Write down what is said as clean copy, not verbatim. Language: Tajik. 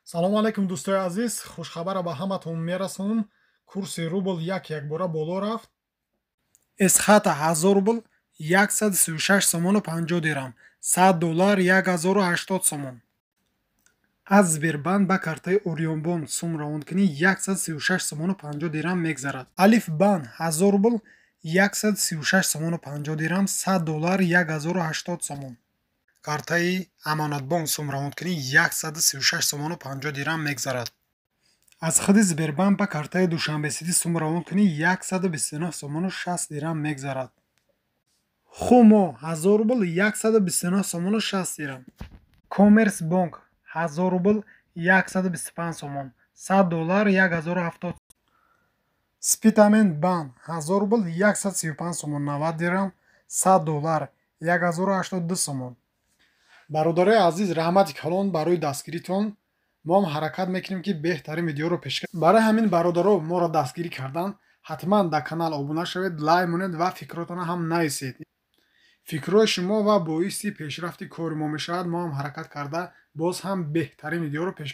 Салому алайкум, дӯстои азиз. Хушхабара ба ҳаматон мерасонам: курси рубл як якбора боло рафт. Эсхата 1000 рубл 136 сомону 50 дирам, 100 доллар 1080 сомон. Аз Сбербанк ба картаи Орионбонк сум равонкунӣ 136 сомону 50 дирам мегзарад. Алифбанк 1000 рубл 136 сомону 50 дирам, 100 доллар 1080 сомон. Картаи Амонатбонк сум равонкунӣ 136 сомону 50 дирам мегзарад. Аз худи Сбербанк ба картаи Душанбеситӣ сум равонкунӣ 129 сомону 60 дирам мегзарад. Хумо 1000 рубл 129 сомону 60 дирам. Коммерсбонк 1000 рубл 125 сомон, 100 доллар 1070. Спитамен банк 1000 рубл 135 сомон 90 дирам, 100 доллар 1082 сомон. Бародарои азиз, раҳмати калон барои дастгиритон. Мо ҳам ҳаракат мекунем, ки беҳтарин видеоро пешкаш. Барои ҳамин, бародаро, моро дастгирӣ кардан ҳатман дар канал обуна шавед, лайк монед ва фикротонро ҳам нависед. Фикрҳои шумо ва боиси пешрафти кори мо мешавад. Мо ҳам ҳаракат карда, боз ҳам беҳтарин видеоро пешкаш.